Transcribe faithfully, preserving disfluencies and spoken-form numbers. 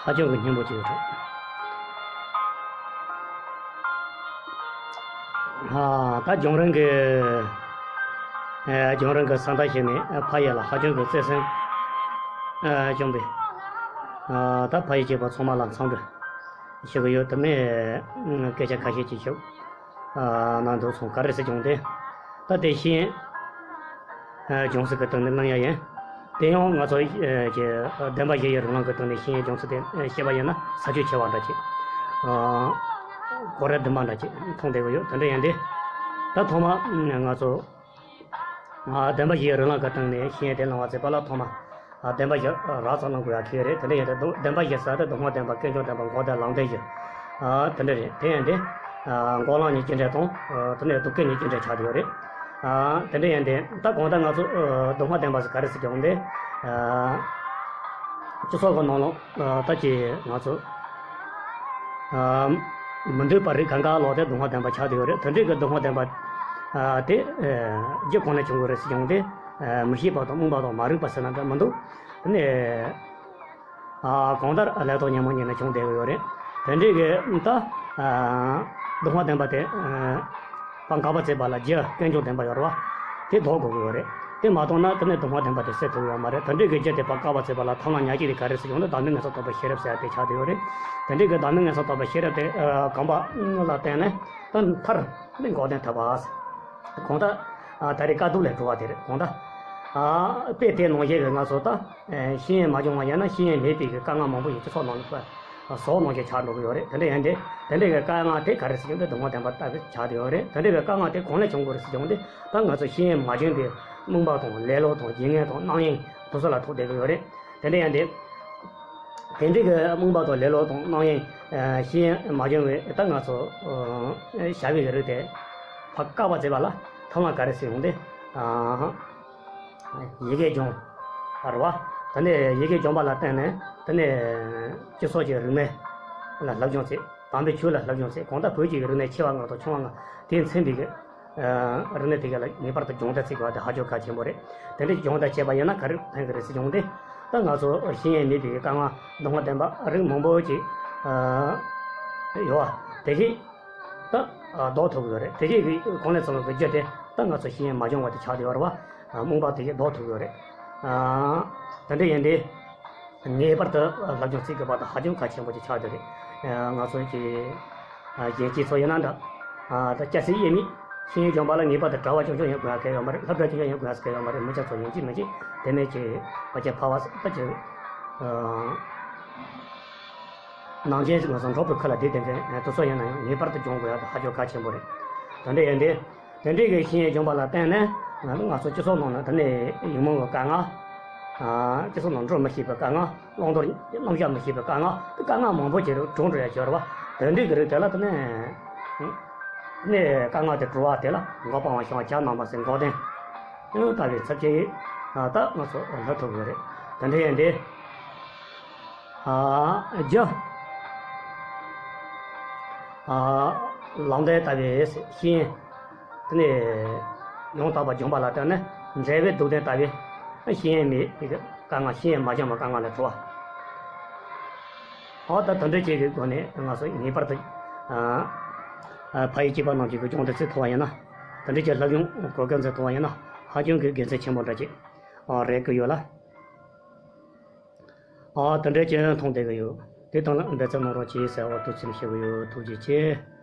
ལྷ་ལྕམ་གྱི་སྙིང་པོ་ཅིག་ཡོད་རེད། ཨ། ད་རྒྱང་རིང་གི། ཨ། རྒྱང་རིང་གི་ས་མཐའ་ཞིག་ནས། ཨ། ཕ་ཡུལ་ལ་ཧ་ཅང་གི་བརྩེ་སེམས། ཨ། བྱུང་བས། ཨ། ད་ཕ་ཡུལ་གཅིག་པ་ཚང་མ་ལ་འཚམས་འདྲི་ཞུ་གི་ཡོད། དེ་ནས་སྐད་ཆ་ཁ་ཤས་ཅིག་ཞུ། ཨ། ན་འདུག་སོང་། ག་རེ་ཟེར་བྱུང་སྟེ། ད་དེ་ཤེས་ཡོན། ཨ། སྦྱོང་ཚུལ་གྱི་སྟེང་ནས་གནང་ཡ་ཡིན། དེ་ཡང་ང་ཚོ། ཨ། ཀྱི་བདེན་པ་བཞི་ཡི་རིགས་ལམ་གྱི་སྟེང་ནས་ཤེས་ཡོན་སྦྱོང་ཚུལ་དེ་བཤད་པ་ཡིན་ན་ས་ཆོད་ཆེ་བ་འདྲ་ཅིག། ཨ། གོ་རིམ་བདུན་པ་འདྲ་ཅིག་མཐོང་བསྡད་ཀྱི་ཡོད། དེ་འདྲ་ཡིན་དུས། ད་ཐོག་མ་ང་ཚོ། ཨ། བདེན་པ་བཞི་ཡི་རིགས་ལམ་གྱི་སྟེང་ནས་ཤེས་ཡོན་དེ་བླང་བ་བྱེད་པ་ལ་ཐོག་མ། ཨ། བདེན་པ་བཞི་རགས་ཙམ་བླང་དགོས་ཡ་ཁེལ་རེད། དེ་འདྲ་ཡིན་དུས་བདེན་པ་བཞི་ཟེར་དུས་སྡོང་པོ་བདེན་པ། ཀུན་འབྱུང་བདེན་པ། འགོག་བདེན། ལམ་བདེན་བཞི། ཨ། དེ་འདྲ་རེད། དེ་ཡིན་དུས། ཨ། འགོག་ལམ་གཉིས་ཀྱི་འབྲེལ་དང་། ཨ། དེ་ནས་སྡུག་བསྔལ་གཉིས་ཀྱི་འབྲེལ་ཆགས་བསྡད་ཡོད་རེད། ཨ། དེ་འདྲ་ཡིན་དུས་ད་གང་ལྟར་ང་ཚོ། ཨ། སྡོང་པོ་བདེན་པ་ཟེར་ག་རེ་ཟེར་གྱི་ཡོང་དེ། ཨ། སྤྱི་ཚོགས་ཀྱི་ནང་ལ། ཨ། ད་ཀྱི་ང་ཚོ། ཨ། མི་འདོད་པ་རིགས་གང་ག་ལོག་སྟེ་སྡོང་པོ་བདེན་པ་ཆགས་བསྡད་ཡོད་རེད། དེ་འདྲའི་གི་སྡོང་པོ་བདེན་པ། ཨ། དེ། ཨ། རྒྱུ་གང་ལས་བྱུང་གི་རེད་ཟེར་གྱི་ཡོང་དེ། ཨ། མི་ཤེས་པ་དང་རྨོངས་པ་དང་མ་རིག་པ་ཟེར་ན་འདྲ་མི་འདུག། དེ་ནས། ཨ། གང་ལྟར་ལས་དང་ཉོན་མོངས་གཉིས་ནས་བྱུང་བསྡད་ཀྱི་ཡོད་རེད། དེ་འདྲའི་གི་ད། ཨ། སྡོང་པོ་བདེན་པ་དེ། ཨ། ཕར་དགག་པ་བྱེད་པ་ལ་རྒྱུ་ཀུན་འབྱུང་བདེན་པ་ཡོད་རེད་བ། དེ་ལྡོག་དགོས་ཀྱི་ཡོད་རེད། དེ་མ་ལྡོག་ན་དེ་ནས་སྡོང་པོ་བདེན་པ་དེ་སེལ་ཐུབ་ཀྱི་ཡོད་མ་རེད། དེ་འདྲའི་གི་རྒྱུ་དེ་ཕར་དགག་པ་བྱེད་པ་ལ་ཐབས་ལམ་ཉག་གཅིག་དེ་ག་རེ་ཟེར་ཡོང་ན་བདག་མེད་ངན་སོང་རྟོག་པའི་ཤེས་རབ་ཟེར་ཡ་དེ་ཆགས་བསྡད་ཡོད་རེད། དེ་འདྲའི་གི་བདག་མེད་ངན་སོང་རྟོག་པའི་ཤེས་རབ་དེ། ཨ། གོམས་པ་ལ་བརྟེན་ནས་ད་མཐར་འདི་འགོག་བདེན་ཐོབ་པ། གང་ལྟར། ཨ། ད་རེས་དཀའ་སྡུག་ལས་གྲོལ་བ་དེ་རེད། གང་ལྟར། ཨ། དཔེ་དེ་ནང་བཞིན་གྱི་ང་ཚོ་ད། ཨ། ཤེས་ཡོན་མ་སྦྱོང་བ་ཡིན་ན་ཤེས་ཡོན་མེད་པའི་གི་དཀའ་ངལ་མང་པོ་ཞིག་སྤྱི་ཚོགས་ནང་ལ་ཟོག་ནང་བཞིན་ཆགས་འགྲོ་གི་ཡོད་རེད། དེ་འདྲ་ཡིན་དུས་དེ་འདྲའི་གི་དཀའ་ངལ་དེ་ག་རེ་ཟེར་གྱི་འདུག། སྡོང་པོ་བདེན་པ་ལྟ་བུ་ཆགས་བསྡད་ཡོད་རེད། དེ་འདྲའི་གི་དཀའ་ངལ་དེ་གང་ལས་བྱུང་དགོས་རེད་ཟེར་གྱི་འདུག། ད་ང་ཚོ་ཤེས་ཡོན་མ་སྦྱོང་བའི་རྨོངས་པ་དང་ལེ་ལོ་དང་རྒྱུ་ངན་དང་རྣམ་གཡེང་དེ་ཚོ་ལ་ཐུག་བསྡད་ཀྱི་ཡོད་རེད། དེ་འདྲ་ཡིན་དུས། དེ་འདྲའི་གི་རྨོངས་པ་དང་ལེ་ལོ་དང་རྣམ་གཡེང་། ཨ། ཤེས་ཡོན་མ་སྦྱོང་བའི་ད་ང་ཚོ། ཨ། བྱ་བའི་གི་རིགས་དེ་ཕར་བཀག་པ་བྱེད་པ་ལ་ཐབས་ལམ་ག་རེ་ཟེར་ཡོང་དེ། ཨ། ཡི་གེ་སྦྱོང་བ་རེད་བ། དེ་ནས་ཡི་གེ་སྦྱོང་བ་ལ་བརྟེན་ནས་དེ་ནས་སྤྱི་ཚོགས་ཀྱི་རིག་གནས་ལ་སློབ་སྦྱོང་བྱེད། དམ་པའི་ཆོས་ལ་སློབ་སྦྱོང་བྱེད། གང་ལྟར་བོད་ཀྱི་རིག་གནས་ཆེ་བ་ལྔ་དང་ཆུང་བ་ལྔ་དེས་མཚོན་པའི་གི། ཨ། རིག་གནས་དེ་ག་ལ་ངེས་པར་དུ་སྦྱོང་བརྡར་བྱེད་དགོས་པ་དེ་ཧ་ཅང་གལ་ཆེན་པོ་རེད། དེ་འདྲའི་སྦྱོང་བརྡར་བྱས་པ་ཡིན་ན་ག་རེ་ཕན་གི་རེད་ཟེར་བྱུང་སྟེ། ད་ང་ཚོ་ཤེས་ཡོན་མེད་པའི་དཀའ་ངལ་སྡོང་པོ་བདེན་པ་རིགས་མང་པོ་ཅིག། ཨ། ཡོད་པ་དེ་གིས་ད། ཨ། ཟློག་ཐུབ་ཀྱི་ཡོད་རེད། དེ་གིས་གང་ལས་བྱུང་བའི་རྒྱུ་དེ་ད་ང་ཚོ་ཤེས་ཡོན་མ་སྦྱོང་བ་དེ་ཆགས་བསྡད་ཡོད་རེད་བ། ཨ། རྨོངས་པ་དེ་གིས་ཟློག་ཐུབ་ཀྱི་ཡོད་རེད། ཨ། དེ་འདྲ་ཡིན་དུས། ངེས་པར་དུ་སློབ་སྦྱོང་བྱེད་དགོས་པ་དེ་ཧ་ཅང་གལ་ཆེན་པོ་ཅིག་ཆགས་བསྡད་རེད། ང་ཚོ་གི་གཞོན་སྐྱེས་ཚོ་ཡིན་ན་འདྲ། ད་སྐྱ་སེར་དབྱེར་མེད་ཤེས་ཡོན་སྦྱོང་བ་ལ་ངེས་པར་དུ་གྲྭ་པ་རྐྱང་རྐྱང་ཡིན་དགོས་ཡ་གང་ཡང་མ་རེད། སློབ་གྲྭ་རྐྱང་རྐྱང་ཡིན་དགོས་ཡ་གང་ཡང་མ་རེད། མི་སྐྱ་ཚོ་ཡིན་གཅིག་མིན་གཅིག་དེ་ནས་ཀྱི་ཕལ་ཆེར་ཕ་བ་ད་ཀྱི་ནང་ཆེན་ང་ཚོ་འབྲོག་པའི་ཁུལ་ལ་བསྡད་བསྡད་མཁན་དེ་ཚོ་ཡིན་ན་ཡང་ངེས་པར་དུ་སྦྱོང་དགོས་ཡ་དེ་ཧ་ཅང་གལ་ཆེན་པོ་རེད། དེ་འདྲ་ཡིན་དུས། དེ་འདྲའི་གི་ཤེས་ཡོན་སྦྱོང་བ་ལ་བརྟེན་ནས་ང་ང་ཚོ་སྤྱི་ཚོགས་ནང་ན་དེ་ནས་ཡིག་རྨོངས་ཀྱི་དཀའ་ངལ། ཨ། སྤྱི་ཚོགས་ནང་འགྲོ་མི་ཤེས་པའི་དཀའ་ངལ། བླང་དོར་རྣམ་གཞག་མི་ཤེས་པའི་དཀའ་ངལ། དེ་དཀའ་ངལ་མང་པོ་ཅིག་གྲོངས་འགྲོ་ཡ་ཡོད་རེད་བ། དེ་འདྲའི་གི་རིགས་དེ་ལ་དེ་ནས་ནས་དཀའ་ངལ་དེ་གྲོལ་བ་དེ་ལ་འགོག་པ་དབང་ཤེས་པ་བྱ་རྣམ་པ་ཟེར་འགོག་བདེན་ལྟ་བུའི་ཚུལ་གྱིས། ཨ། ད་ང་ཚོ་སློབ་ཐུབ་ཀྱི་རེད། དེ་འདྲ་ཡིན་དུས། ཨ། རྒྱུ། ཨ། ལམ་བདེན་ལྟ་བུའི་ཤེས་ཡོན། དེ་ནས་ཡང་དག་པར་སྦྱོང་བ་ལ་བརྟེན་ནས་འབྲས་བུའི་སྡུག་བདེན་ལྟ་བུའི་ཤེས་ཡོན་མེད་པའི་དཀའ་ངལ། ཤེས་ཡོན་མ་སྦྱངས་པའི་དཀའ་ངལ་ལས་གྲོལ་བ། འོ་ད་དེ་འདྲ་བྱེད་ཀྱི་སྒོ་ནས་ང་ཚོ་ངེས་པར་དུ། ཨ། ཨ། ཕ་ཡུལ་གཅིག་པ་རྣམས་ཀྱི་སྦྱོང་བརྡར་བྱེད་ཐུབ་པ་ཡིན་ན། དེ་འདྲ་ཅིག་སློབ་སྦྱོང་གོ་སྐབས་འཛིན་ཐུབ་པ་ཡིན་ན་ཧ་ཅང་གི་དགེ་མཚན་ཆེན་པོ་འདྲ་ཅིག། ཨ། རེད་ཀྱི་ཡོད་ལ། ཨ། དེ་འདྲ་ཅིག་མཐོང་བསྡད་ཀྱི་ཡོད། དེ་དང་ལ་འབད་བརྩོན་གནང་རོགས་གྱིས་ཟེར་བ་ཐུགས་ཆེ་ཞུ་གི་ཡོད། ཐུགས་རྗེ་ཆེ།